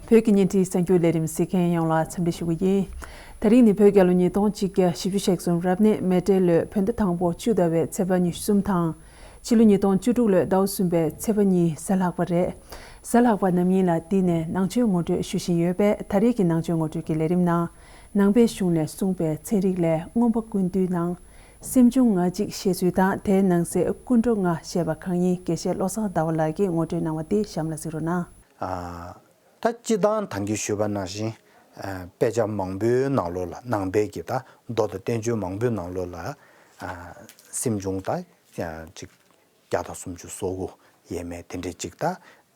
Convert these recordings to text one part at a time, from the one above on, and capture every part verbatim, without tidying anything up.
བོད་ཀྱི་བརྙན་འཕྲིན་གསར་འགྱུར་ལས་རིམ་གཟིགས་མཁན་ཡོངས་ལ་འཚམས་འདྲི་ཞུ་གི་ཡིན། དེ་རིང་ནི་བོད་རྒྱལ་ལོ་ཉིས་སྟོང་གཅིག་བརྒྱ་བཞི་བཅུ་ཞེ་གསུམ་རབ་གནས་མེ་སྤྲེལ་ལོའི་བོད་ཟླ་དང་པོ་བཅུ་ཟླ་བའི་ཚེས་པ་ཉི་ཤུ་གསུམ་དང་། ཕྱི་ལོ་ཉིས་སྟོང་བཅུ་དྲུག་ལོའི་ཟླ་བ་གསུམ་པའི་ཚེས་པ་གཉིས་གཟའ་ལྷག་པ་རེད། གཟའ་ལྷག་པ་རྣམ་གཉིས་ལ་བསྟི་གནས་ནང་ཆོས་ངོ་སྤྲོད་ཞུ་བཞིན་ཡོད་པས། ད་རེས་ཀྱི་ནང་ཆོས་ངོ་སྤྲོད་ཀྱི་ལས་རིམ་ནང་། ནང་པའི་གཞུང་ནས་གསུངས་པའི་ཚན་རིག་ལས་མངོན་པ་ཀུན་བཏུས་ནང་། སེམས་བྱུང་ལྔ་གཅིག་ཞེས་ཚུལ་དང་། དེའི་ནང་གསེས་ཀུན་འགྲོ་ལྔ་ཞེས་པ་གང་ཡིན། དགེ་བཤེས་བློ་བཟང་ཟླ་བ་ལགས་ཀྱིས་ངོ་སྤྲོད་གནང་བ་འདི་གཤམ་ལ་གཟིགས་རོགས་གནང་། ཨ། ད་སྤྱིར་བཏང་ད་གིན་ཞུས་པ་ནང་བཞིན། ཨ། དཔེ་ཆ་མང་པོའི་ནང་ལོགས་ལ། ནང་པའི་གི་ད་མདོ་དང་བསྟན་བཅོས་མང་པོའི་ནང་ལོགས་ལ། ཨ། སེམས་བྱུང་ད་ཅིག་བརྒྱ་དང་སུམ་ཅུ་སོ་དགུ་ཡས་མས་དེ་འདྲའི་ཅིག་ད་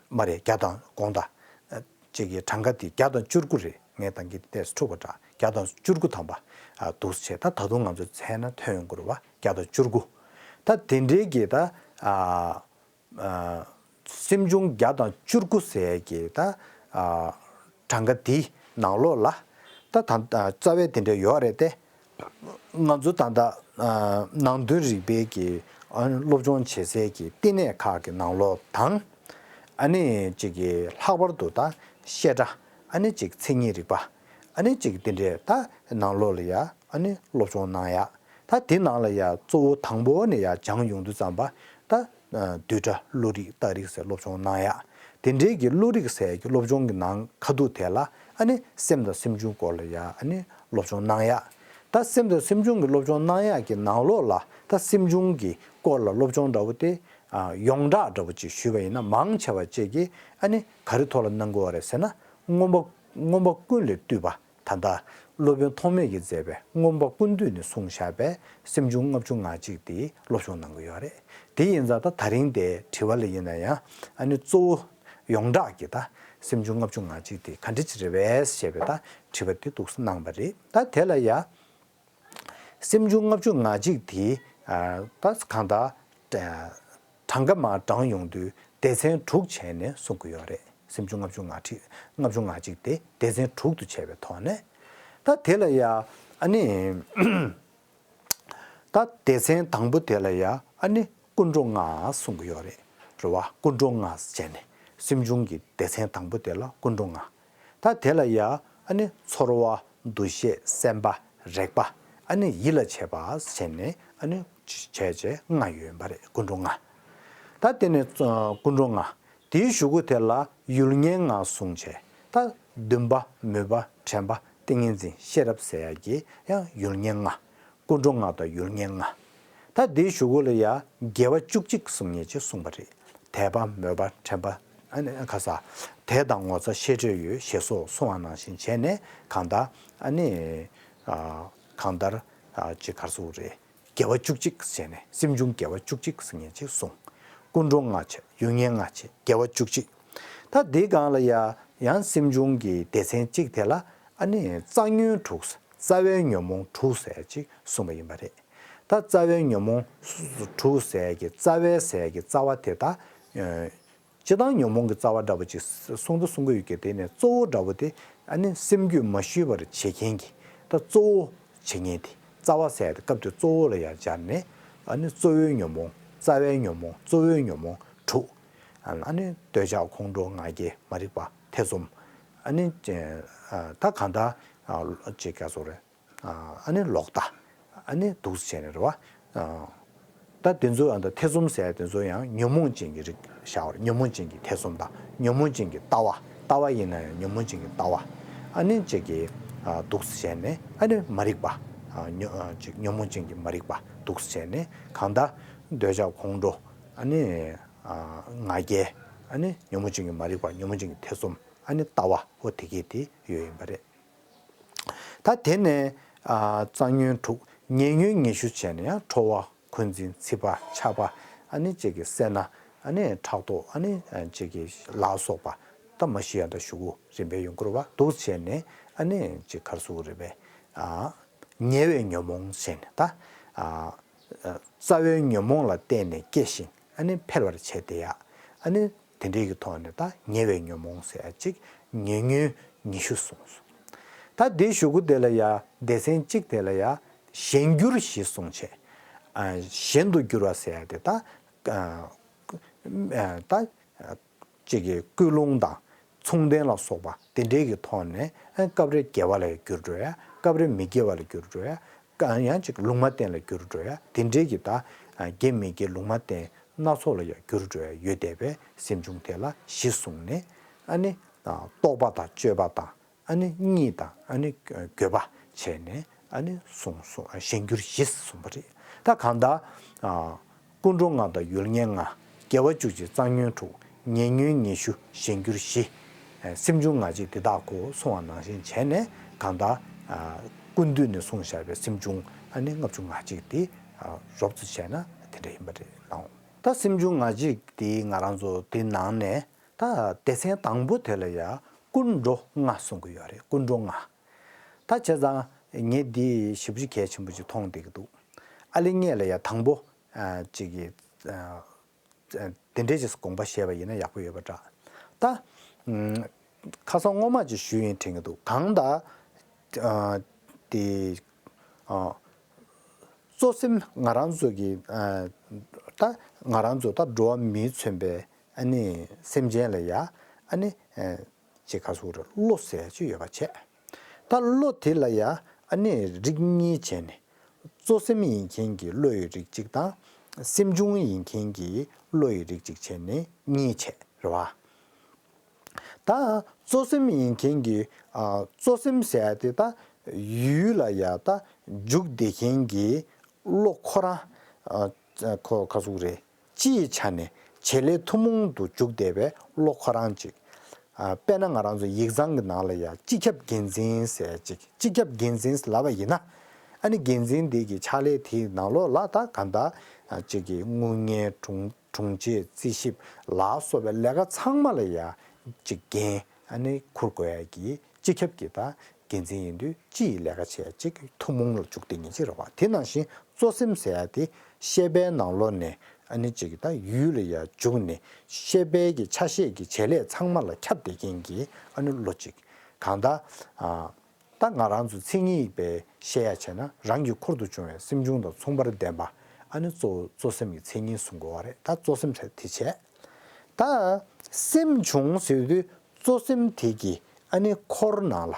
མ་རེད། བརྒྱ་དང་དགོངས་དག་ཅིག་གི་གྲངས་ཀ་དེ་བརྒྱ་དང་བཅུ་དགུ་རེད། ངས་ད་གིན་ཏོག་ཙམ་འཁྲུགས་པ་འདྲ། བརྒྱ་དང་བཅུ་དགུ་ཐམ་པ། ཨ། འདུག་བྱས། ད་ད་དུང་ང་ཚོ་མཚན་ན་ཐོན་ཡོང་གི་རེད་བ། བརྒྱ་དང་བཅུ་དགུ། ད་དེ་འདྲའི་གི་ད། ཨ། ཨ། སེམས་བྱུང་བརྒྱ་དང་བཅུ་དགུ་ཟེར་གི་ད། ཨ། གྲངས་ཀ་དེའི་ནང་ལོགས་ལ། ད་ད། ཨ། རྩ་བའི་དེ་འདྲ་ཡོད་རེད་དེ། ང་ཚོ་ད་ལྟ། ཨ། ནང་དོན་རིག་པའི་གི། ཨ། སློབ་སྦྱོང་བྱེད་སའི་གི་བསྟི་གནས་ཁག་གི་ནང་ལོགས་དང་། ཨ་ནི་ཅིག་གི་ལྷག་པར་དུ་ད་བཤད་གྲྭ། ཨ་ནི་ཅིག་མཚན་ཉིད་རིག་པ། ཨ་ནི་ཅིག་དེ་འདྲའི་ད་ནང་ལོགས་ལ་ཡ། ཨ་ནི་སློབ་སྦྱོང་གནང་ཡ། ད་དེ་ནང་ལ་ཡ་གཙོ་བོ་དང་པོ་ནས་ཡ་སྦྱངས་ཡོང་དུས་ཙམ་པ། ད་བསྡུས་གྲྭ་བློ་རིག་རྟགས་རིགས་ཟེར་སློབ་སྦྱོང་གནང་ཡ། དེ་འདྲའི་གི་བློ་རིག་ཟེར་གི་སློབ་སྦྱོང་གི་ནང་ཁ་ཐུག་དེ་ལ། ཨ་ནི་སེམས་དང་སེམས་བྱུང་སྐོར་ལ་ཡ། ཨ་ནི་སློབ་སྦྱོང་གནང་ཡ། ད་སེམས་དང་སེམས་བྱུང་གི་སློབ་སྦྱོང་གནང་ཡ་གི་ནང་ལོགས་ལ། ད་སེམས་བྱུང་གི་སྐོར་ལ་སློབ་སྦྱོང་འདྲ་བོ་དེ། ཨ། ཡོངས་གྲགས་འདྲ་བོ་ཅིག་ཞུས་པ་ཡིན་ན། མང་ཆེ་བ་ཅིག་གིས་ཨ་ནི་ག་རེ་ཐོག་ལ་གནང་དགོས་པ་རེད་ཟེར་ན། མངོན་པ། མངོན་པ་ཀུན་ལས་བཏུས་པ། ད་ལྟ་སློབ་དཔོན་ཐོགས་མེད་ཀྱིས་མཛད་པའི་མངོན་པ་ཀུན་བཏུས་ནས་གསུངས་བཞག་པའི་སེམས་བྱུང་ལྔ་བཅུ་ང་གཅིག་དེ་སློབ་སྦྱོང་གནང་གི་ཡོད་རེད། དེ་ཡིན་ཙང་ད་ད་རིང་དེ་དྲི་བ་ལ་ཡིན་ན་ཡང་། ཨ་ནི་གཙོ་བོ་ཡོངས་གྲགས་ཀྱི་ད་སེམས་བྱུང་ལྔ་བཅུ་ང་གཅིག་དེ་ག་འདྲ་ཅིག་རེད་པས་ཞེས་པའི་ད་དྲི་བ་དེ་འདུག་སེ་གནང་བ་རེད། ད་དེ་ལ་ཡ། སེམས་བྱུང་ལྔ་བཅུ་ང་གཅིག་དེ། ཨ། ད་གང་ལྟར། ཨ། གྲངས་ཀ་མར་བགྲངས་ཡོང་དུས་སྡེ་ཚན་དྲུག་བྱས་ནས་གསུང་གི་ཡོད་རེད། སེམས་བྱུང་ལྔ་བཅུ་ང་གཅིག་ལྔ་བཅུ་ང་གཅིག་དེ་སྡེ་ཚན་དྲུག་ཏུ་ཕྱེ་བའི་ཐོག་ནས། ད་དེ་ལ་ཡ། ཨ་ནི། ད་སྡེ་ཚན་དང་པོ་དེ་ལ་ཡ། ཨ་ནི་ཀུན་འགྲོ་ལྔ་གསུང་གི་ཡོད་རེད། རེད་བ། ཀུན་འགྲོ་ལྔ་བྱས་ནས། སེམས་བྱུང་གི་སྡེ་ཚན་དང་པོ་དེ་ལ་ཀུན་འགྲོ་ལྔ། ད་དེ་ལ་ཡ། ཨ་ནི་ཚོར་བ། འདུ་ཤེས། སེམས་པ། རེག་པ། ཨ་ནི་ཡིད་ལ་བྱེད་པ་བྱས་ནས། ཨ་ནི་བྱས་བྱས་ལྔ་ཡོད་པ་རེད། ཀུན་འགྲོ་ལྔ། ད་དེ་ནས་ཀུན་འགྲོ་ལྔ། དེའི་གཞུག་གུ་དེ་ལ་ཡུལ་ངེས་ལྔ་གསུངས་བྱས། ད་འདུན་པ། མོས་པ། དྲན་པ། ཏིང་ངེ་འཛིན། ཤེས་རབ་ཟེར་ཡ་གི་ཡང་ཡུལ་ངེས་ལྔ། ཀུན་འགྲོ་ལྔ་དང་ཡུལ་ངེས་ལྔ། ད་དེའི་གཞུག་གུ་ལ་ཡ་དགེ་བ་བཅུ་གཅིག་གསུང་མཁན་ཅིག་གསུངས་པ་རེད། དད་པ། མོས་པ། དྲན་པ། ཨ་ནི་ཁ་ས། དད་དང་ངོ་ཚ། ཤེས་འདོད་ཡོད། ཞེས་སོགས་གསུངས་པ་ནང་བཞིན་བྱས་ནས། གང་ལྟར། ཨ་ནི། ཨ། གང་ལྟར། ཨ། ཅིག་ག་རེ་ཟེར་དགོས་རེད། དགེ་བ་བཅུ་གཅིག་བྱས་ནས། སེམས་བྱུང་དགེ་བ་བཅུ་གཅིག་ཟེར་མཁན་ཅིག་གསུངས། ཀུན་འགྲོ་ལྔ་བྱས། ཡུལ་ངེས་ལྔ་བྱས། དགེ་བ་བཅུ་གཅིག། ད་དེའི་སྒང་ལ་ཡ། ཡང་སེམས་བྱུང་གི་སྡེ་ཚན་གཅིག་དེ་ལ། ཨ་ནི་རྩ་ཉོན་དྲུག། རྩ་བའི་ཉོན་མོངས་དྲུག་ཟེར་ཅིག་གསུངས་པ་ཡིན་པ་རེད། ད་རྩ་བའི་ཉོན་མོངས་དྲུག་ཟེར་གི། རྩ་བའི་ཟེར་གི་རྩ་བ་དེ་ད། ཨ། སྤྱིར་བཏང་ཉོན་མོངས་ཀྱི་རྩ་བ་འདྲ་པོ་ཅིག་གསུང་དུ་གསུང་གི་ཡོད་ཀྱི། དེ་ནས་གཙོ་བོ་འདྲ་པོ་དེ། ཨ་ནི་སེམས་རྒྱུད་མ་ཞི་བར་བྱེད་མཁན་གྱི། ད་གཙོ་བོ་བྱེད་མཁན་དེ། རྩ་བ་ཟེར་ཡ་དེ་སྐབས་དེ་གཙོ་བོ་ལ་ཡ་སྦྱར་ནས། ཨ་ནི་གཙོ་བོའི་ཉོན་མོངས། རྩ་བའི་ཉོན་མོངས། གཙོ་བོའི་ཉོན་མོངས་དྲུག། ཨ་ནི་འདོད་ཆགས། ཁོང་ཁྲོ། ང་རྒྱལ། མ་རིག་པ། ཐེ་ཚོམ། ཨ་ནི། ཨ། ད་གང་ལྟར། ཨ། ཅིག་ག་རེ་ཟེར་དགོས་རེད། ཨ། ཨ་ནི་ལོག་ལྟ། ཨ་ནི་འདུག་སེ་བྱས་ནས་རེད་བ། ཨ། ད་དེ་ཚོ་ཡང་། ད་ཐེ་ཚོམ་ཟེར་དེ་ཚོ་ཡང་ཉོན་མོངས་ཅན་གྱི་རིགས་བཞག་པ་རེད། ཉོན་མོངས་ཅན་གྱི་ཐེ་ཚོམ་དང་། ཉོན་མོངས་ཅན་གྱི་ལྟ་བ། ལྟ་བ་ཡིན་ན་ཡང་ཉོན་མོངས་ཅན་གྱི་ལྟ་བ། ཨ་ནི་ཅིག་གི། ཨ། འདུག་སེ་བྱས་ནས། ཨ་ནི་མ་རིག་པ། ཨ། ཉོ། ཨ། ཅིག་ཉོན་མོངས་ཅན་གྱི་མ་རིག་པ་འདུག་སེ་བྱས་ནས། གང་ལྟར་འདོད་ཆགས། ཁོང་ཁྲོ། ཨ་ནི། ཨ། ང་རྒྱལ། ཨ་ནི་ཉོན་མོངས་ཅན་གྱི་མ་རིག་པ། ཉོན་མོངས་ཅན་གྱི་ཐེ་ཚོམ། ཨ་ནི་ལྟ་བ། འོ་དེ་གས་དེ་ཡོད་ཡིན་པ་རེད། ད་དེ་ནས། ཨ། རྩ་ཉོན་དྲུག། ཉེ་ཉོན་ཉི་ཤུ་བྱས་ནས་ཡང་ཁྲོ་བ། འཁོན་འཛིན། འཚིག་པ། ཆགས་པ། ཨ་ནི་ཅིག་གི་སེར་སྣ། ཨ་ནི་ཕྲག་དོག། ཨ་ནི་ཅིག་གི་ལ་སོགས་པ། ད་མ་ཤི་ཡ་ད་ཞུ་གུ་རིམ་པས་ཡོང་གི་རེད་བ། འདུག་བྱས་ནས། ཨ་ནི་ཅིག་ག་རེ་ཟེར་དགོས་རེད་པས། ཨ། ཉེ་བའི་ཉོན་མོངས་ཟེར་ནས་ད། ཨ། རྩ་བའི་ཉོན་མོངས་ལ་བརྟེན་ནས་སྐྱེ་ཞིང་། ཨ་ནི་འཕེལ་བར་བྱེད་དེ་ཡ། ཨ་ནི་དེ་འདྲའི་གི་ཐོག་ནས་ད་ཉེ་བའི་ཉོན་མོངས་ཟེར་ཡ་གཅིག། ཉེ་ཉོན་ཉི་ཤུ་གསུངས་སོང་། ད་དེའི་གཞུག་གུ་དེ་ལ་ཡ། སྡེ་ཚན་གཅིག་དེ་ལ་ཡ། གཞན་འགྱུར་བཞི་གསུངས་བྱས། ཨ། གཞན་དུ་འགྱུར་བ་ཟེར་ཡ་དེ་ད། ཨ། ཨ། ད། ཅིག་གི་ཀུན་སློང་དང་ མཚུངས་ལྡན་ལ་སོགས་པ་དེ་འདྲའི་གི་ཐོག་ནས་ཨ་སྐབས་རེ་དགེ་བ་ལ་འགྱུར་འགྲོ་ཡ། སྐབས་རེ་མི་དགེ་བ་ལ་འགྱུར་འགྲོ་ཡ། ཡང་ཅིག་ལུང་མ་བསྟན་ལ་འགྱུར་འགྲོ་ཡ། དེ་འདྲའི་གི་ད་དགེ་མི་དགེ་ལུང་མ་བསྟན་སྣ་ཚོགས་ལ་ཡང་འགྱུར་འགྲོ་ཡ་ཡོད་བསྡད་པའི་སེམས་བྱུང་དེ་ལ་གཞི་བཟུང་ནས་ཨ་ནི་རྟོག་པ་དང་དཔྱོད་པ་དང་། ཨ་ནི་གཉིད་དང་ཨ་ནི་དགོས་པ་བྱས་ནས་ཨ་ནི་གསུངས་གསུངས་གཞན་འགྱུར་བཞི་གསུངས་པ་རེད། ད་གང་ལྟར་ཀུན་འགྲོ་ལྔ་དང་ཡུལ་ངེས་ལྔ། དགེ་བ་བཅུ་གཅིག་རྩ་ཉོན་དྲུག་ཉེ་ཉོན་ཉི་ཤུ་གཞན་འགྱུར་བཞི། སེམས་བྱུང་ལྔ་གཅིག་འདི་དག་གོ་གསུངས་པ་ནང་བཞིན་བྱས་ནས་གང་ལྟར་ཀུན་བཏུས་ནས་གསུངས་བཞག་པའི་སེམས་བྱུང་ཨ་ནི་ལྔ་བཅུ་ང་གཅིག་འདི་རོབ་ཙམ་བྱས་ན་དེ་འདྲ་ཡིན་པ་རེད་ལགས། ད་སེམས་བྱུང་ལྔ་གཅིག་འདི་ང་རང་ཚོ་འདི་ནང་ནས། ད་སྡེ་ཚན་དང་པོ་དེ་ལ་ཡ་ཀུན་འགྲོ་ལྔ་གསུང་གི་ཡོད་རེད། ཀུན་འགྲོ་ལྔ། ད་བྱས་ཙང་ངས་འདི་ཞེ་པོ་ཅིག་གལ་ཆེན་པོ་ཅིག་མཐོང་བསྡད་ཀྱི་འདུག་ཨ་ལེ་ངས་ལ་ཡ་དང་པོ་ཨ་ཅིག་གི་ཨ་དེ་འདྲའི་ཅིག་དགོངས་པ་བཞེས་པ་ཡིན་ན་ཡག་པོ་ཡོད་པ་འདྲ། ད་ཁ་སང་སྔོན་མ་ཅིག་ཞུས་ཡིན་དྲན་གྱི་འདུག་གང་ལྟར་ཨ་དེ་ཨ་གཙོ་སེམས་ང་རང་ཚོ་གི་ཨ་ད་ང་རང་ཚོ་ད་འགྲོ་བ་མིས་མཚོན་པའི་ཨ་ནི་སེམས་ཅན་ལ་ཡ་ཨ་ནི་ཨ་ཅིག་ག་ཟེར་དགོས་རེད། བློ་ཟེར་ཡ་ཅིག་ཡོད་པ་བྱས། ད་བློ་དེ་ལ་ཡ་ཨ་ནི་རིགས་གཉིས་བྱས་ནས་གཙོ་སེམས་ཡིན་མཁན་གྱི་བློ་ཡི་རིགས་གཅིག་དང་སེམས་བྱུང་ཡིན་མཁན་གྱི་བློ་ཡི་རིགས་གཅིག་བྱས་ནས་གཉིས་བྱས་རེད་བ། ད་གཙོ་སེམས་ཡིན་མཁན་གྱི་ཨ་གཙོ་སེམས་ཟེར་ཡ་དེ་ད་ཡུལ་ལ་ཡ་ད་འཇུག་བསྡད་མཁན་གྱི་བློ་ཁོ་རང་ཨ་ཁོ་ག་ཟེར་དགོས་རེད། སྤྱིའི་ཆ་ནས་བྱེད་ལས་ཐུན་མོང་དུ་འཇུག་བསྡད་པའི་བློ་ཁོ་རང་གཅིག་ཨ་དཔེར་ན་ང་རང་ཚོ་ཡིག་ཚང་གི་ནང་ལ་ཡ་སྤྱི་ཁྱབ་འགན་འཛིན་ཟེར་ཡ་གཅིག་སྤྱི་ཁྱབ་འགན་འཛིན་ལབ་པ་ཡིན་ན། ཨ་ནི་འགན་འཛིན་འདི་གི་ཕྱག་ལས་དེའི་ནང་ལོགས་ལ་ད་གང་ལྟར་ཨ་གཅིག་གི་དངུལ་གཉེར་དྲུང་དྲུང་ཆེ་རྩིས་ཞིབ་ལ་སོགས་པའི་ལས་ཀ་ཚང་མ་ལ་ཡ་གཅིག་འགན་ཨ་ནི་འཁུར་དགོས་ཡ་གི་སྤྱི་ཁྱབ་ཀྱི་ད་འགན་འཛིན་ཡིན་དུས་སྤྱི་ཡི་ལས་ཀ་བྱེད་ཡ་གཅིག་ཐུན་མོང་ལ་འཇུག་བསྡད་མཁན་ཅིག་རེད་བ། དེ་ནང་བཞིན་གཙོ་སེམས་ཟེར་ཡ་དེ་ཤེས་པའི་ནང་ལོགས་ནས་ཨ་ནི་གཅིག་གི་ད་ཡུལ་ལ་ཡ་འཇུག་ནས་ཤེས་པའི་གི་ཆ་ཤས་ཀྱི་བྱེད་ལས་ཚང་མ་ལ་ཁྱབ་བསྡད་མཁན་གྱི་ཨ་ནི་བློ་གཅིག་གང་ལྟར་ཨ། ད་ང་རང་ཚོ་མཚན་ཉིད་པའི་བཤད་ཡ་བྱས་ན་རང་གི་འཁོར་དུ་བྱུང་བའི་སེམས་བྱུང་དང་མཚུངས་པར་ལྡན་པ་ཨ་ནི་གཙོ་བོ་གཙོ་སེམས་ཀྱི་མཚན་ཉིད་གསུང་དགོས་པ་རེད། ད་གཙོ་སེམས་ཟེར་དེ་བྱས། ད་སེམས་བྱུང་ཟེར་དུས་གཙོ་སེམས་དེ་གི་ཨ་ནི་འཁོར་ནང་ལ་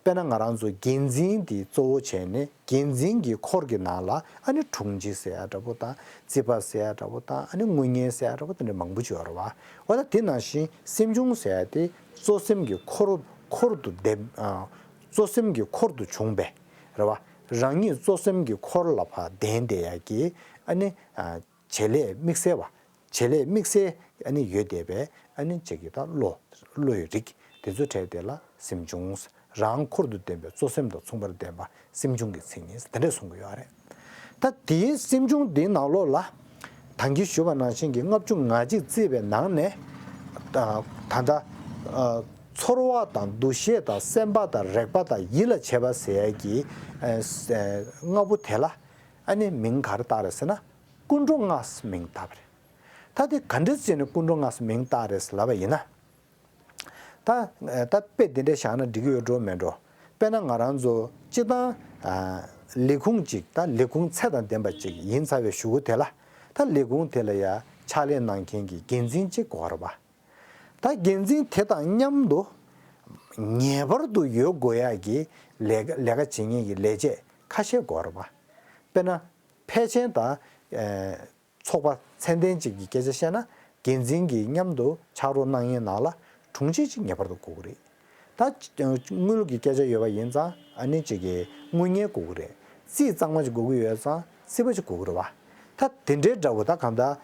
དཔེར་ན་ང་རང་ཚོ་འགན་འཛིན་དེ་གཙོ་བོ་བྱས་ནས་འགན་འཛིན་གྱི་འཁོར་གྱི་ནང་ལ་ཨ་ནི་དྲུང་ཆེ་ཟེར་ཡ་འདྲ་པོ་དང་རྩིས་པ་ཟེར་ཡ་འདྲ་པོ་དང་ཨ་ནི་དངུལ་གཉེར་ཟེར་ཡ་འདྲ་པོ་དེ་འདྲ་མང་པོ་ཅིག་ཡོད་རེད་བ། འོ་ད་དེ་ནང་བཞིན་སེམས་བྱུང་ཟེར་ཡ་དེ་གཙོ་སེམས་ཀྱི་འཁོར་འཁོར་དུ་ལྡན། ཨ། གཙོ་སེམས་ཀྱི་འཁོར་དུ་བྱུང་བའི་རེད་བ། རང་ཉིད་གཙོ་སེམས་ཀྱི་འཁོར་ལ་ཕར་ལྡན་བསྡད་ཡ་གི་ཨ་ནི་ཨ། བྱེད་ལས་དམིགས་བསལ་བ། བྱེད་ལས་དམིགས་བསལ་ཨ་ནི་ཡོད་བསྡད་པའི་ཨ་ནི་གཅིག་གི་ད་བློ་བློ་ཡི་རིགས་དེ་ཚོ་བྲལ་དེ་ལ་སེམས་བྱུང་། རང་འཁོར་དུ་ལྡན་པའི་གཙོ་སེམས་དང་མཚུངས་པར་ལྡན་པ་སེམས་བྱུང་གི་མཚན་ཉིད་དེ་འདྲས་གསུང་གི་ཡོད་རེད། ད་དེའི་སེམས་བྱུང་དེའི་ནང་ལོགས་ལ་ད་གིན་ཞུས་པ་ནང་བཞིན་གྱི་ལྔ་བཅུ་ང་གཅིག་བརྩིས་པའི་ནང་ནས་ད་ད་ལྟ་ཚོར་བ་དང་འདུ་ཤེས་དང་སེམས་པ་དང་རེག་པ་དང་ཡིད་ལ་བྱེད་པ་ཟེར་ཡ་གི་ལྔ་པོ་དེ་ལ་ཨ་ནི་མིང་ག་རེ་བཏགས་རེད་ཟེར་ན་ཀུན་འགྲོ་ལྔ་ཟེར་མིང་བཏགས་པ་རེད། ད་དེ་ག་འདྲས་བྱས་ནས་ཀུན་འགྲོ་ལྔ་ཟེར་མིང་བཏགས་རེད་ཟེར་ལབ་པ་ཡིན་ན། ད་ད་དཔེ་འདི་འདྲ་བཞག་ན་འགྲིག་གི་ཡོད་འགྲོ་མེད་འགྲོ། དཔེར་ན་ང་རང་ཚོ་སྤྱི་བཏང་ལས་ཁུངས་གཅིག་ད་ལས་ཁུངས་ཚད་དང་ལྡན་པ་གཅིག་ཡིན་ཚར་བའི་གཞུག་གུ་དེ་ལ་ད་ལས་ཁུངས་དེ་ལ་ཡ་ཕྱག་ལས་གནང་མཁན་གྱི་འགན་འཛིན་གཅིག་དགོས་རེད་པ། ད་འགན་འཛིན་དེ་དང་མཉམ་དུ་ངེས་པར་དུ་ཡོད་དགོས་ཡ་གི་ལས་ལས་ཀ་བྱེད་མཁན་གྱི་ལས་བྱེད་ཁ་ཤས་དགོས་རེད་པ། དཔེར་ན་ཕལ་ཆེར་ད། ཚོགས་པ་ཚད་ལྡན་ཅིག་གི་སྐད་ཆ་བཤད་ན་འགན་འཛིན་གྱིས་མཉམ་དུ་ཕྱག་རོགས་གནང་མཁན་ནང་ལ་དྲུང་ཆེ་ཅིག་ངེས་པར་དུ་དགོས་ཀྱི་རེད། ད་དངུལ་གྱི་སྐད་ཆ་ཡོད་པ་ཡིན་ཙང་ཨ་ནི་ཅིག་གི་དངུལ་གཉེར་དགོས་ཀྱི་རེད། རྩིས་གཙང་མ་ཅིག་དགོས་ཀྱི་ཡོད་ཙང་རྩིས་པ་ཅིག་དགོས་ཀྱི་རེད་བ། ད་དེ་འདྲའི་འདྲ་བོ་ད་གང་ལྟར་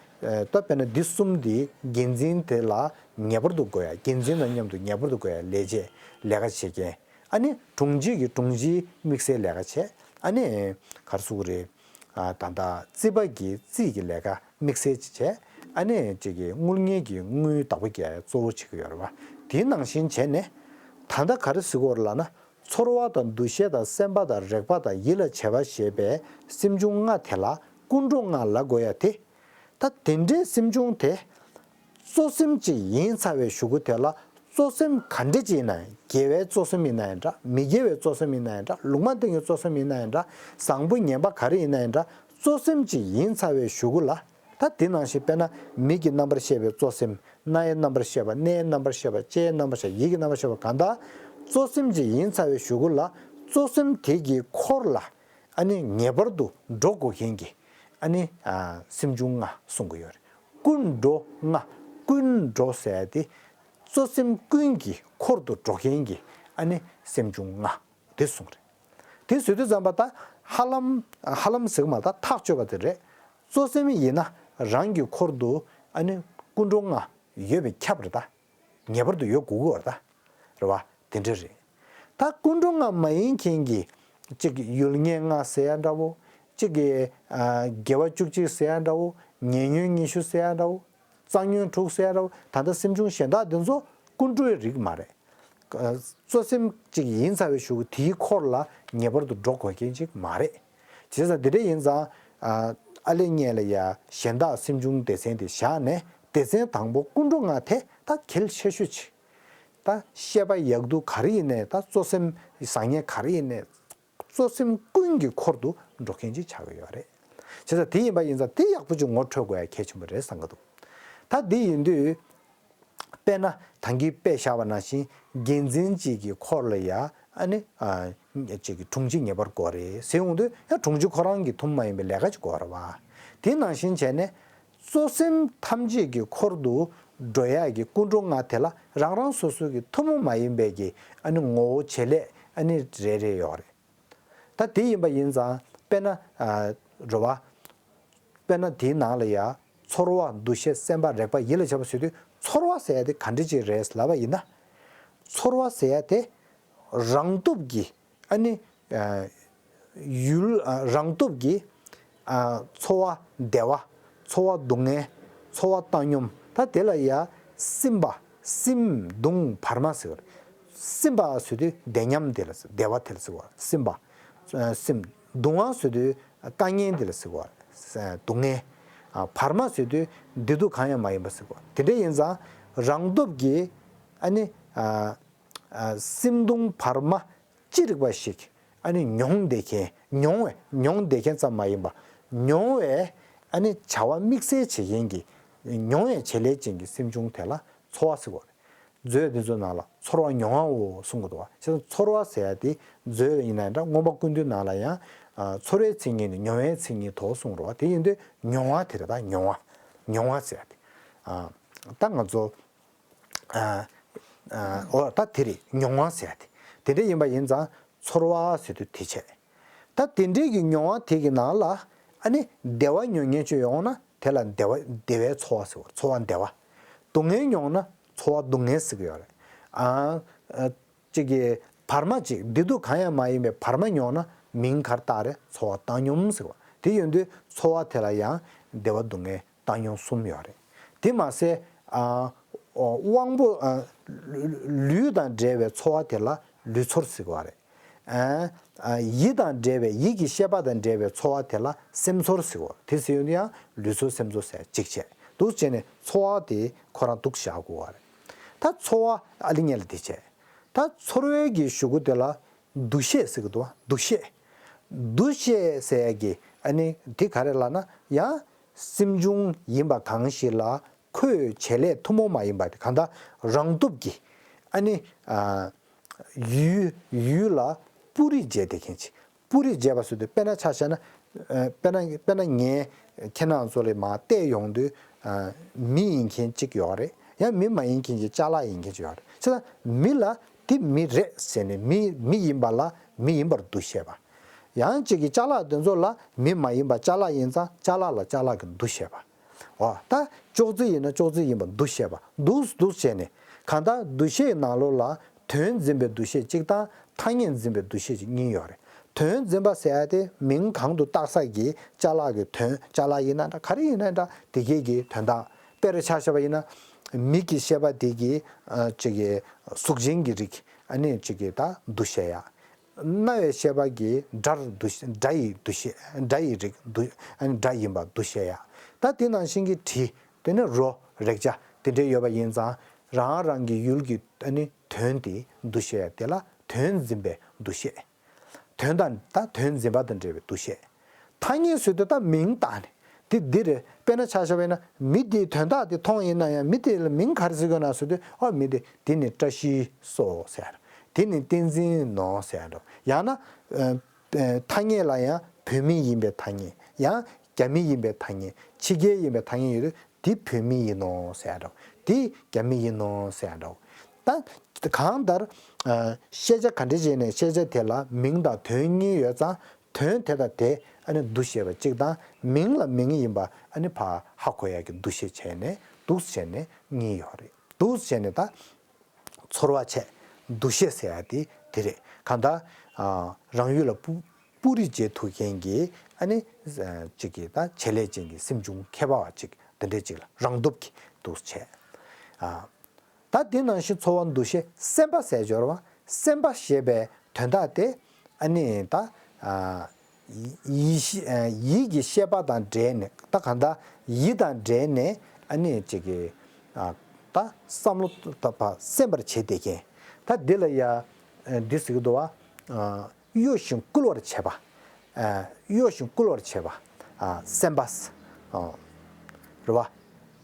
ད་དཔེར་ན་འདི་གསུམ་འདི་འགན་འཛིན་དེ་ལ་ངེས་པར་དུ་དགོས་ཡ། འགན་འཛིན་དང་མཉམ་དུ་ངེས་པར་དུ་དགོས་ཡ་ལས་བྱེད་ལས་ཀ་བྱེད་མཁན། ཨ་ནི་དྲུང་ཆེ་གི་དྲུང་ཆེའི་དམིགས་བསལ་ལས་ཀ་བྱེད། ཨ་ནི་ག་རེ་ཟེར་དགོས་རེད། ད་ལྟ་རྩིས་པ་གི་རྩིས་ཀྱི་ལས་ཀ་དམིགས་བསལ་ཅིག་བྱས། ཨ་ནི་གཅིག་གི་དངུལ་གཉེར་གྱི་དངུལ་བདག་པོ་རྒྱག་ཡ་གཙོ་བོ་བྱེད་ཀྱི་ཡོད་རེད་བ། དེའི་ནང་བཞིན་བྱས་ནས་ད་ལྟ་ག་རེ་ཟེར་དགོས་རེད་ལབ་ན་ཚོར་བ་དང་འདུ་ཤེས་དང་སེམས་པ་དང་རེག་པ་དང་ཡིད་ལ་བྱེད་པ་ཞེས་པའི་སེམས་བྱུང་ལྔ་དེ་ལ་ཀུན་འགྲོ་ལྔ་ལབ་དགོས་ཡ་དེ། ད་དེ་འདྲའི་སེམས་བྱུང་དེ། གཙོ་སེམས་གཅིག་ཡིན་ཚར་བའི་གཞུག་གུ་དེ་ལ་གཙོ་སེམས་ག་འདྲ་ཅིག་ཡིན་ན་ཡང་དགེ་བའི་གཙོ་སེམས་ཡིན་ན་ཡང་འདྲ། མི་དགེ་བའི་གཙོ་སེམས་ཡིན་ན་ཡང་འདྲ། ལུང་མ་བསྟན་གྱི་གཙོ་སེམས་ཡིན་ན་ཡང་འདྲ། བཟང་པོ་ངན་པ་ག་རེ་ཡིན་ན་ཡང་འདྲ། གཙོ་སེམས་གཅིག་ཡིན་ཚར་བའི་གཞུག་གུ་ལ་ ད་དེ་ནང་བཞིན་དཔེར་ན་མིག་གི་རྣམ་པར་ཤེས་པའི་གཙོ་སེམས། རྣ་ཡི་རྣམ་པར་ཤེས་པ། སྣའི་རྣམ་པར་ཤེས་པ། ལྕེའི་རྣམ་པར་ཤེས་པ། ཡིད་ཀྱི་རྣམ་པར་ཤེས་པ། གང་ལྟར་གཙོ་སེམས་ཅིག་ཡིན་ཚར་བའི་གཞུག་གུ་ལ་གཙོ་སེམས་དེ་གི་འཁོར་ལ་ཨ་ནི་ངེས་པར་དུ་འགྲོ་དགོས་མཁན་གྱི་ཨ་ནི་ཨ་སེམས་བྱུང་ལྔ་གསུང་གི་ཡོད་རེད། ཀུན་འགྲོ་ལྔ། ཀུན་འགྲོ་ཟེར་ཡ་དེ་གཙོ་སེམས་ཀུན་གྱི་འཁོར་དུ་འགྲོ་མཁན་གྱི་ཨ་ནི་སེམས་བྱུང་ལྔ་དེ་གསུངས་རེད། དེ་ཟེར་དུས་ཙམ་པ་ད་ཧ་ལམ་ཧ་ལམ་ཟེར་གི་མ་ད་ཐག་ཆོད་པ་དེ་རེད། གཙོ་སེམས་ཡིན་ན་རང་གི་འཁོར་དུ་ཨ་ནི་ཀུན་འགྲོ་ལྔ་ཡོད་པའི་ཁྱབ་རེད་ད། ངེས་པར་དུ་ཡོད་དགོས་ཀྱི་ཡོད་རེད་ད། རེད་བ། དེ་འདྲ་རེད། ད་ཀུན་འགྲོ་ལྔ་མ་ཡིན་མཁན་གྱི་གཅིག་ཡུལ་ངན་ལྔ་ཟེར་ཡ་འདྲ་བོ། གཅིག་གི་ཨ་དགེ་བ་བཅུ་གཅིག་ཟེར་ཡ་འདྲ་བོ། ཉེ་ཉོན་ཉི་ཤུ་ཟེར་ཡ་འདྲ་བོ། རྩ་ཉོན་དྲུག་ཟེར་ཡ་འདྲ་བོ། ད་ལྟ་སེམས་བྱུང་གཞན་དག་འདི་ཚོ་ཀུན་འགྲོའི་རིགས་མ་རེད། གཙོ་སེམས་གཅིག་ཡིན་ཚར་བའི་གཞུག་གུ་དེའི་འཁོར་ལ་ངེས་པར་དུ་འགྲོ་དགོས་མཁན་ཅིག་མ་རེད། བྱས་ཙང་དེ་འདྲ་ཡིན་ཙང་ཨ་ཨ་ལེ་ཉེ་ལ་ཡ་གཞན་དག་སེམས་བྱུང་སྡེ་ཚན་དེ་བཞག་ནས་སྡེ་ཚན་དང་པོ་ཀུན་འགྲོ་ལྔ་དེ་ད་གལ་ཆེ་ཤོས་ཅིག་ད་བཤད་པ་ཡག་སྡུག་ག་རེ་ཡིན་ནའི་ད་གཙོ་སེམས་བཟང་ངན་ག་རེ་ཡིན་ནའི་གཙོ་སེམས་ཀུན་གྱི་འཁོར་དུ་འགྲོ་མཁན་ཅིག་ཆགས་ཀྱི་ཡོད་རེད། བྱས་ཙང་དེ་ཡིན་པ་ཡིན་ཙང་དེ་ཡག་པོ་ཅིག་ངོ་འཕྲོད་དགོས་ཡ་གལ་ཆེན་པོ་རེད་བསམ་གྱི་འདུག་ད་འདི་ཡིན་དུས། དཔེར་ན་ད་གིན་དཔེ་བཞག་པ་ནང་བཞིན་འགན་འཛིན་གཅིག་གི་འཁོར་ལ་ཡ་ཨ་ནི་ཨ་གཅིག་གི་དྲུང་ཆེ་ངེས་པར་དགོས་རེད་ཟེར་ཡོང་དུས་ཡང་དྲུང་ཆེ་ཁོ་རང་གི་ཐུན་མོང་མ་ཡིན་པའི་ལས་ཀ་ཅིག་དགོས་རེད་བ། དེ་ནང་བཞིན་བྱས་ནས་གཙོ་སེམས་ཐམས་ཅད་ཀྱི་འཁོར་དུ་འགྲོ་ཡག་གི་ཀུན་འགྲོ་ལྔ་དེ་ལ་རང་རང་སོ་སོ་གི་ཐུན་མོང་མ་ཡིན་པའི་གི་ཨ་ནི་ངོ་བོ་བྱེད་ལས་ཨ་ནི་རེ་རེ་ཡོད་རེད། ད་དེ་ཡིན་པ་ཡིན་ཙང་དཔེར་ན་ཨ་རེད་བ། དཔེར་ན་དེའི་ནང་ལ་ཡ་ཚོར་བ་འདུ་ཤེས་སེམས་པ་རེག་པ་ཡིད་ལ་བྱེད་པ་ཟེར་དུས་ཚོར་བ་ཟེར་ཡ་དེ་ག་འདྲ་ཅིག་རེད་ལབ་པ་ཡིན་ན། ཚོར་བ་ཟེར་ཡ་དེ་རང་སྟོབས་ཀྱིས་ཨ་ནི་ཨ་ཡུལ་ཨ་རང་སྟོབས་ཀྱིས་ཨ་ཚོར་བ་བདེ་བ་ཚོར་བ་སྡུག་བསྔལ་ཚོར་བ་བཏང་སྙོམས་ད་དེ་ལ་ཡ་སིམ་པ་སིམ་གདུང་བར་མ་ཟེར་བ་རེད། སིམ་པ་ཟེར་དུས་བདེ་ཉམས་དེ་ལ་ཟེར་བདེ་བ་དེ་ལ་ཟེར་བ་སིམ་པ། སིམ། གདུང་བ་ཟེར་དུས་དཀའ་ངལ་དེ་ལ་ཟེར་བ་སྡུག་བསྔལ། བར་མ་ཟེར་དུས་བདེ་སྡུག་གང་ཡང་མ་ཡིན་པ་ཟེར་བ་དེ་འདྲ་ཡིན་ཙང་རང་སྟོབས་ཀྱིས་ཨ་ནི་སིམ་གདུང་བར་མ་ཅི་རིགས་པ་ཞིག་ཨ་ནི་མྱོང་བསྡད་མཁན་མྱོང་བས་མྱོང་བསྡད་མཁན་ཙམ་མ་ཡིན་པ་མྱོང་བས་ཨ་ནི་བྱ་བ་དམིགས་བསལ་བྱེད་མཁན་གྱི་མྱོང་བའི་བྱེད་ལས་ཅན་གྱི་སེམས་བྱུང་དེ་ལ་ཚོར་བ་ཟེར་བ་རེད། མཛོད་དེ་ཚོའི་ནང་ལ་ཚོར་བ་མྱོང་བའོ་གསུང་གི་འདུག་བ། བྱས་ཙང་ཚོར་བ་ཟེར་ཡ་དེ་མཛོད་ཡིན་ན་འདྲ་མངོན་པ་ཀུན་བཏུས་ནང་ལ་ཡང་ཚོར་བའི་མཚན་ཉིད་ནི་མྱོང་བའི་མཚན་ཉིད་དོ་གསུང་རོ། དེ་ཡིན་དུས་མྱོང་བ་དེ་རེད་ད་མྱོང་བ། མྱོང་བ་ཟེར་ཡ་དེ། ད་ང་ཚོ་འོ་ད་དེ་རེད་མྱོང་བ་ཟེར་ཡ་དེ། དེ་འདྲ་ཡིན་པ་ཡིན་ཙང་ཚོར་བ་ཟེར་དུས་དེ་བྱས། ད་དེ་འདྲའི་གི་མྱོང་བ་དེ་གི་ནང་ལ་ཨ་ནི་བདེ་བ་མྱོང་མཁན་ཅིག་ཡོང་ན་དེ་ལ་བདེ་བ་བདེ་བའི་ཚོར་བ་ཟེར་བ་ཚོར་བ་བདེ་བ། སྡུག་བསྔལ་མྱོང་ན་ཚོར་བ་སྡུག་བསྔལ་ཟེར་གི་ཡོད་རེད། ཨ་ཨ་གཅིག་གི་བར་མ་གཅིག་བདེ་སྡུག་གང་ཡང་མ་ཡིན་པའི་བར་མ་མྱོང་ན་མིང་ག་རེ་བཏགས་རེད་ཚོར་བ་བཏང་སྙོམས་ཟེར་བ། དེ་ཡོང་དུས་ཚོར་བ་དེ་ལ་ཡང་བདེ་བ་སྡུག་བསྔལ་བཏང་སྙོམས་གསུམ་ཡོད་རེད། དེ་མ་ཟད་ཨ་དབང་པོ་ཨ་ལུས་དང་འབྲེལ་བའི་ཚོར་བ་དེ་ལ་ལུས་ཚོར་ཟེར་གི་ཡོད་རེད། ཨ་ཡིད་དང་འབྲེལ་བའི་ཡིད་ཀྱི་ཤེས་པ་དང་འབྲེལ་བའི་ཚོར་བ་དེ་ལ་སེམས་ཚོར་ཟེར་གོ། དེ་ཟེར་ཡོང་དུས་ཡང་ལུས་ཚོར་སེམས་ཚོར་ཟེར་གཅིག་བྱས་འདུག་བྱས་ནས་ཚོར་བ་དེ་ཁོ་རང་འདུག་བཞག་དགོས་པ་རེད། ད་ཚོར་བ་ཨ་ལི་ཉལ་དེ་བྱས། ད་ཚོར་བའི་གི་གཞུག་གུ་དེ་ལ་འདུ་ཤེས་ཟེར་གི་འདུག་བ། འདུ་ཤེས། འདུ་ཤེས་ཟེར་ཡ་གི་ཨ་ནི་དེ་ག་རེ་ལབ་ན་ཡང་སེམས་བྱུང་ཡིན་པ་གང་ཞིག་ལ། ཁོའི་བྱེད་ལས་ཐུན་མོང་མ་ཡིན་པ་དེ་གང་ལྟར་རང་སྟོབས་ཀྱིས་ཨ་ནི་ཨ་ཡུལ་ཡུལ་ལ་སྤུ་རིས་འཇལ་བསྡད་མཁན་ཅིག་སྤུ་རིས་འཇལ་བ་ཟེར་དུས་དཔེར་ན་ཆ་བཞག་ན་ཨ་དཔེར་ན་དཔེར་ན་ངས་ཁྱེད་རང་ཚོ་ལ་མར་བལྟས་ཡོང་དུས་ཨ་མི་ཡིན་མཁན་ཅིག་ཡོད་རེད། ཡང་མི་མ་ཡིན་མཁན་ཅིག་ཅ་ལག་ཡིན་མཁན་ཅིག་ཡོད་རེད། བྱས་ཙང་མི་ལ་དེ་མི་རེད་ཟེར་ནས་མི་མི་ཡིན་པ་ལ་མི་ཡིན་པར་འདུ་ཤེས་པ། ཡང་གཅིག་གིས་ཅ་ལག་དེ་ཚོ་ལ་མི་མ་ཡིན་པ་ཅ་ལག་ཡིན་ཙང་ཅ་ལག་ལ་ཅ་ལག་གི་འདུ་ཤེས་པ། འོ་ད་ཅོག་ཙེ་ཡིན་ན་ཅོག་ཙེ་ཡིན་པ་འདུ་ཤེས་པ་འདུག་འདུག་བྱས་ནས་གང་ལྟར་འདུ་ཤེས་ནང་ལོགས་ལ་དོན་འཛིན་པའི་འདུ་ཤེས་གཅིག་དང་ཐ་སྙད་འཛིན་པའི་འདུ་ཤེས་གཅིག་གཉིས་ཡོད་རེད། དོན་འཛིན་པ་ཟེར་ཡ་དེ་མིང་གང་དུ་བཏགས་ས་གི་ཅ་ལག་གི་དོན་ཅ་ལག་ཡིན་ན་འདྲ་ག་རེ་ཡིན་ན་འདྲ་དེ་གས་ཀྱི་དོན་དག་དཔེར་ཆ་བཞག་པ་ཡིན་ན་མིག་གི་ཤེས་པ་དེ་གི་ཨ་གཅིག་གི་གཟུགས་ཅན་གྱི་རིགས་ཨ་ནི་གཅིག་གི་ད་འདུ་ཤེས་ཡ། རྣ་བའི་ཤེས་པ་གིས་སྒྲར་འདུ་ཤེས་སྒྲ་ཡི་འདུ་ཤེས་སྒྲ་ཡི་རིགས་འདུ་ཨ་ནི་སྒྲ་ཡིན་པ་འདུ་ཤེས་ཡ། ད་དེ་ནང་བཞིན་གྱི་དྲི་དེ་ནི་རོ་རེག་བྱ་དེ་འདྲ་ཡོད་པ་ཡིན་ཙང་རང་རང་གི་ཡུལ་གྱི་ཨ་ནི་དོན་དེ་འདུ་ཤེས་ཡ་དེ་ལ་དོན་འཛིན་པའི་འདུ་ཤེས། དོན་དང་ད་དོན་འཛིན་པ་དང་འབྲེལ་བའི་འདུ་ཤེས། ཐ་སྙད་ཟེར་དུས་ད་མིང་བཏགས་ནས་ དེ་འདི་རེད། དཔེར་ན་ཆ་བཞག་པ་ཡིན་ན་མི་དེའི་དོན་དག་དེ་མཐོང་ཡིན་ན་ཡང་མི་དེ་ལ་མིང་ག་རེ་ཟེར་དགོས་ན་ཟེར་དུས། ཨ་མི་དེ་དེ་ནི་བཀྲ་ཤིས་སོ་ཟེར། དེ་ནི་བསྟན་འཛིན་ནོ་ཟེར་འགྲོ། ཡང་ན་ཨ་ཨ་ཐ་སྙད་ལ་ཡང་བོད་མི་ཡིན་པའི་ཐ་སྙད། ཡང་རྒྱ་མི་ཡིན་པའི་ཐ་སྙད། ཕྱི་རྒྱལ་ཡིན་པའི་ཐ་སྙད་ཡོད་དུས། དེ་བོད་མི་ཡིན་ནོ་ཟེར་འགྲོ། དེ་རྒྱ་མི་ཡིན་ནོ་ཟེར་འགྲོ། ད་གང་ལྟར་ཨ་ཤེས་བྱ་ག་འདྲ་བྱས་ནས་ཤེས་བྱ་དེ་ལ་མིང་དང་དོན་གཉིས་ཡོད་ཙང་། དོན་དེ་དང་དེ་ཨ་ནི་འདུ་ཤེས་པ་གཅིག་དང་། མིང་ལ་མིང་ཡིན་པ་ཨ་ནི་ཕར་ཧ་གོ་ཡག་གི་འདུ་ཤེས་བྱས་ནས། འདུག་བྱས་ནས་གཉིས་ཡོད་རེད། འདུག་བྱས་ནས་ད་ཚོར་བ་བྱས། འདུ་ཤེས་ཟེར་ཡག་དེ་དེ་རེད། གང་ལྟར་ཨ་རང་ཡུལ་ལ་སྤུ་སྤུ་རིས་འབྱེད་ཐུབ་མཁན་གྱི་ཨ་ནི་ཨ་གཅིག་གི་ད་བྱེད་ལས་ཅན་གྱི་སེམས་བྱུང་ཁྱད་པར་བ་གཅིག་འདི་འདྲས་གཅིག་ལ་རང་སྟོབས་ཀྱིས་འདུག་བྱས། ཨ། ད་དེ་ནང་བཞིན་ཚོར་བ་འདུ་ཤེས་སེམས་པ་ཟེར་སྦྱོར་བ། སེམས་པ་ཞེས་པའི་དོན་དག་དེ་ཨ་ནི་ད་ཨ་ཡིད་ཤེས་ཨ་ཡིད་ཀྱི་ཤེས་པ་དང་འབྲེལ་ནས། ད་གང་ལྟར་ཡིད་དང་འབྲེལ་ནས་ཨ་ནི་གཅིག་གི་ཨ་ད་བསམ་བློ་ད་ཕར་སེམས་པར་བྱེད་བསྡད་མཁན། ད་འདི་ལ་ཡ་ཨ་འདི་ཟེར་གྱི་འདུག་བ། ཨ་གཡོ་ཞིང་བསྐུལ་བར་བྱེད་པ། ཨ་གཡོ་ཞིང་བསྐུལ་བར་བྱེད་པ། ཨ་སེམས་པ། ཨ་རེད་བ།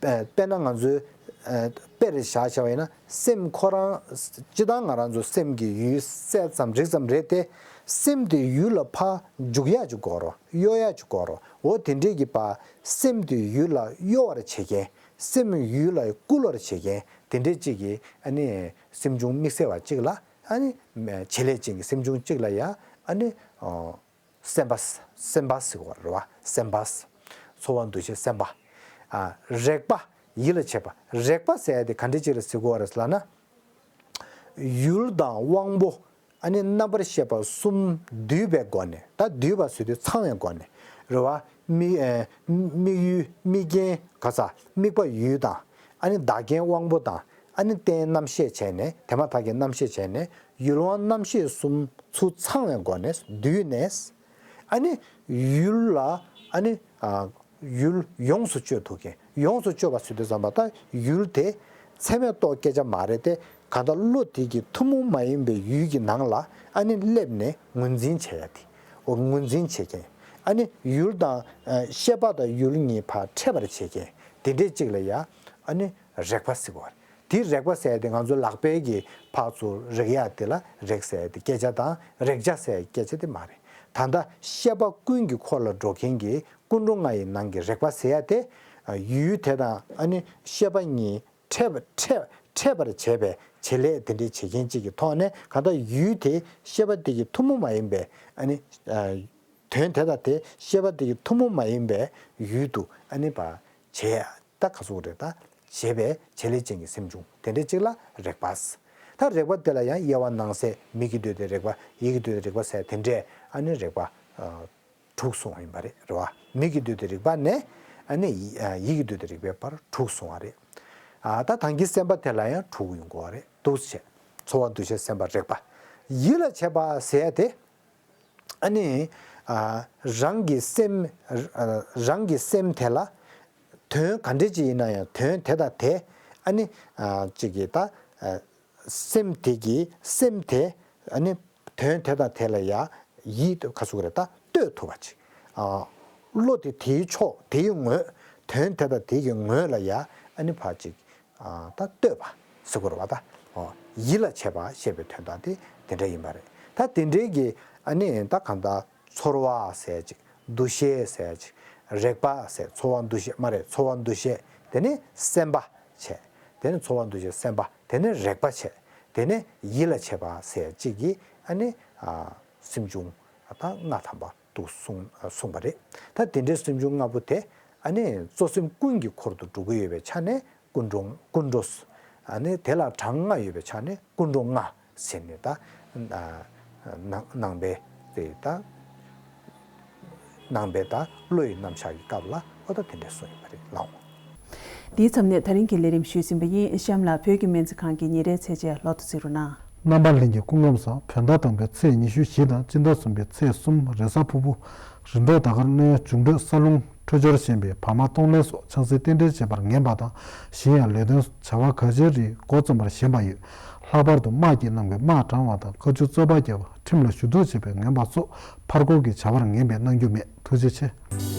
ཨ་དཔེར་ན་ང་ཚོའི་ཨ་དཔེར་བཞག་བྱས་པ་ཡིན་ན། སེམས་ཁོ་རང་སྤྱིར་བཏང་ང་རང་ཚོ་སེམས་ཀྱི་ཡུལ་གསལ་ཙམ་རིག་ཙམ་རེད་དེ། སེམས་དེ་ཡུལ་ལ་ཕར་འཇུག་ཡག་ཅིག་དགོས་རེད། གཡོ་ཡག་ཅིག་དགོས་རེད། འོ་དེ་འདྲས་ཀྱི་ཕར་སེམས་དེ་ཡུལ་ལ་གཡོ་བར་བྱེད་མཁན། སེམས་ཡུལ་ལ་བསྐུལ་བར་བྱེད་མཁན་དེ་འདྲས་ཅིག་གི་ཨ་ནི་སེམས་བྱུང་དམིགས་བསལ་བ་ཅིག་ལ། ཨ་ནི་བྱེད་ལས་ཅན་གྱི་སེམས་བྱུང་གཅིག་ལ་ཡ་ཨ་ནི་ཨོ་སེམས་པ། སེམས་པ་ཟེར་གྱི་ཡོད་རེད་བ། སེམས་པ། ཚོར་བ་འདུ་ཤེས་སེམས་པ། ཨ་རེག་པ། ཡིད་ལ་བྱེད་པ། རེག་པ་ཟེར་ཡ་དེ་ག་འདྲ་ཅིག་ལ་ཟེར་གྱི་ཡོད་རེད་ལབ་ན། ཡུལ་དང་དབང་པོ། ཨ་ནི་རྣམ་པར་ཤེས་པ་གསུམ་འདུས་པའི་སྒོ་ནས། ད་འདུས་པ་ཟེར་དུས་ཚང་བའི་སྒོ་ནས་རེད་བ། མིག་ཨ་མིག་ཡུལ། མིག་རྐྱེན་ག་ས། དམིགས་པ་ཡུལ་དང་། ཨ་ནི་བདག་རྐྱེན་དབང་པོ་དང་། ཨ་ནི་རྟེན་རྣམ་ཤེས་བྱས་ནས། དེ་མ་ཐག་གི་རྣམ་ཤེས་བྱས་ནས། ཡུལ་དབང་རྣམ་ཤེས་གསུམ་ཚུར་ཚང་བའི་སྒོ་ནས་བསྡུས་ནས། ཨ་ནི་ཡུལ་ལ་ཨ་ནི་ཨ་ཡུལ་ཡོངས་སུ་གཅོད་ཐུབ་མཁན། ཡོངས་སུ་གཅོད་པ་ཟེར་དུས་ཙམ་པ། ད་ཡུལ་དེ་ཚད་མས་རྟོགས་སྐད་ཆ་མ་རེད་དེ། གང་ལྟར་བློ་དེ་གི་ཐུན་མོང་མ་ཡིན་པའི་ཡུལ་གྱི་ནང་ལ་ཨ་ནི་སླེབས་ནས་ངོས་འཛིན་བྱེད་ཡ་དེ། འོ་ངོས་འཛིན་བྱེད་མཁན། ཨ་ནི་ཡུལ་དང་ཨ་ཤེས་པ་དང་ཡུལ་གཉིས་ཕར་འཕྲད་པར་བྱེད་མཁན་དེ་འདྲས་ཅིག་ལ་ཡ་ཨ་ནི་རེག་པ་ཟེར་གྱི་ཡོད་རེད། དེ་རེག་པ་ཟེར་ཡ་དེ་ང་ཚོ་ལག་པའི་གི་ཕར་ཚུར་རེག་ཡ་དེ་ལ་རེག་ཟེར་ཡ་དེ་སྐད་ཆ་དང་། རེག་བྱ་ཟེར་ཡ་སྐད་ཆ་དེ་མ་རེད། ད་ལྟ་ཤེས་པ་ཀུན་གྱི་འཁོར་ལ་འགྲོ་མཁན་གྱི་ཀུན་འགྲོ་ལྔ་ཡི་ནང་གི་རེག་པ་ཟེར་ཡ་དེ། ཡུལ་དེ་དང་ཨ་ནི་ཤེས་པ་གཉིས་འཕྲད་པ་འཕྲད་འཕྲད་པར་བྱེད་པའི་བྱེད་ལས་དེ་འདྲའི་བྱེད་མཁན་གཅིག་གི་ཐོག་ནས། གང་ལྟར་ཡུལ་དེ་ཤེས་པ་དེ་གི་ཐུན་མོང་མ་ཡིན་པའི། ཨ་ནི་དོན་དེ་དང་དེ་ཤེས་པ་དེ་གི་ཐུན་མོང་མ་ཡིན་པའི་ཡུལ་དུ་ཨ་ནི་ཕར་བྱེད་ཡ། ད་ག་ཟེར་དགོས་རེད། ད་བྱེད་པའི་བྱེད་ལས་ཅན་གྱི་སེམས་བྱུང་དེ་འདྲ་ཅིག་ལ་རེག་པ། ད་རེག་པ་དེ་ལ་ཡང་དབྱེ་བ་ནང་གསེས། མིག་གིས་འདོད་དེ་རེག་པ། ཡིད་ཀྱིས་འདོད་དེ་རེག་པ་ཟེར་དེ་འདྲས་ཨ་ནི་རེག་པ་ཨ་དྲུག་གསུངས་པ་ཡིན་པ་རེད། རེད་བ། མིག་གིས་འདོད་དེ་རེག་པ་ནས་ཨ་ནི་ཡི་ཨ་ཡིད་ཀྱིས་འདོད་དེ་རེག་པའི་བར་དྲུག་གསུངས་པ་རེད། ཨ་ད་ད་གིན་སེམས་པ་དེ་ལ་ཡང་དྲུག་ཡོང་གི་ཡོད་རེད། འདུ་བྱེད། ཚོར་བ་འདུ་ཤེས་སེམས་པ་རེག་པ། ཡིད་ལ་བྱེད་པ་ཟེར་ཡ་དེ། ཨ་ནི་ཨ་རང་གི་སེམས་ཨ་རང་གི་སེམས་དེ་ལ་དོན་ག་འདྲ་ཅིག་ཡིན་ན་ཡང་དོན་དེ་དང་དེ་ཨ་ནི་ཨ་ཅིག་གི་ད་ཨ་སེམས་དེ་གི་སེམས་དེ་ཨ་ནི་དོན་དེ་དང་དེ་ལ་ཡ་ཡིད་དུ་ག་ཟེར་དགོས་རེད། ད་གཏོད་ཐུབ་པ་ཅིག་ཨ་བློ་དེ་དེའི་ཕྱོགས་དེའི་ངོས། དོན་དེ་དང་དེ་གི་ངོས་ལ་ཡ་ཨ་ནི་ཕར་ཅིག་ཨ་ད་གཏོད་པ་ཟེར་དགོས་རེད་བ། ད་ཨོ་ཡིད་ལ་བྱེད་པ་ཞེས་པའི་དོན་དག་དེ་དེ་འདྲ་ཡིན་པ་རེད། ད་དེ་འདྲའི་གི་ཨ་ནི་ད་གང་ལྟར་ཚོར་བ་ཟེར་ཅིག་འདུ་ཤེས་ཟེར་ཅིག་རེག་པ་ཟེར། ཚོར་བ་འདུ་ཤེས་མ་རེད། ཚོར་བ་འདུ་ཤེས། དེ་ནས་སེམས་པ་བྱས། དེ་ནས་ཚོར་བ་འདུ་ཤེས་སེམས་པ། དེ་ནས་རེག་པ་བྱས། དེ་ནས་ཡིད་ལ་བྱེད་པ་ཟེར་ཅིག་གི་ཨ་ནི་ཨ་སེམས་བྱུང་ད་ལྔ་ཐམ་པ་འདུག་གསུངས་གསུངས་པ་རེད། ད་དེ་འདྲའི་སེམས་བྱུང་ལྔ་པོ་དེ་ཨ་ནི་གཙོ་སེམས་ཀུན་གྱི་འཁོར་དུ་འགྲོ་གི་ཡོད་པའི་ཆ་ནས་ཀུན་འགྲོ། ཀུན་འགྲོ། ཨ་ནི་དེ་ལ་གྲངས་ལྔ་ཡོད་པའི་ཆ་ནས་ཀུན་འགྲོ་ལྔ་ཟེར་ནས། ད་ནང་ནང་པའི་དེ་ད་ནང་པའི་ད་བློ་ཡི་རྣམ་གཞག་གི་སྐབས་ལ་ཨོ་ད་དེ་འདྲ་གསུངས་ཡོད་པ་རེད་ལགས། འདིའི་མཚམས་ནས་ད་རིང་གི་ལས་རིམ་ཞུས་ཟིན་པ་ཡིན། གཤམ་ལ་བོད་ཀྱི་སྨན་རྩིས་ཁང་གི་ཉིན་རེའི་ཚེས་བཅད་ལོ་ཐོ་གཟིགས་རོགས་གནང་། རྣམ་པ་ལྷན་རྒྱས་སྐུ་ཁམས་བཟང་། བོད་ཟླ་དང་པོའི་ཚེས་ཉི་ཤུ་བཞི་དང་སྤྱི་ཟླ་གསུམ་པའི་ཚེས་གསུམ་རེས་གཟའ་ཕུར་བུ། རི་མདོག་དར་དཀར། སྣོད་འཇུག་འགྲོས་ས་རླུང། འཕྲོད་སྦྱོར་ཞན་པའི་བར་མ་གཏོང་ལེན་སོགས་ཆང་སའི་རྟེན་འབྲེལ་བྱེད་པར་ངན་པ་དང་། གཞན་ཡང་ལས་དོན་བྱ་བ་གལ་ཆེ་རིགས་འགོ་རྩོམ་པར་ཞན་པ་ཡོད། ལྷག་པར་དུ་དམག་སྐྱིད་གནང་བའི་དམག་དྲང་བ་དང་། བཀའ་བཀྱོན་རྩོད་པ་རྒྱག་པ། ཁྲིམས་ལ་ཞུ་གཏུག་བྱེད་པའི་ངན་པ་སོགས་ཕར་རྒོལ་གྱི་བྱ་བར་ངན་པས་གནང་རྒྱུ་མེད། ཐུགས་རྗེ་ཆེ།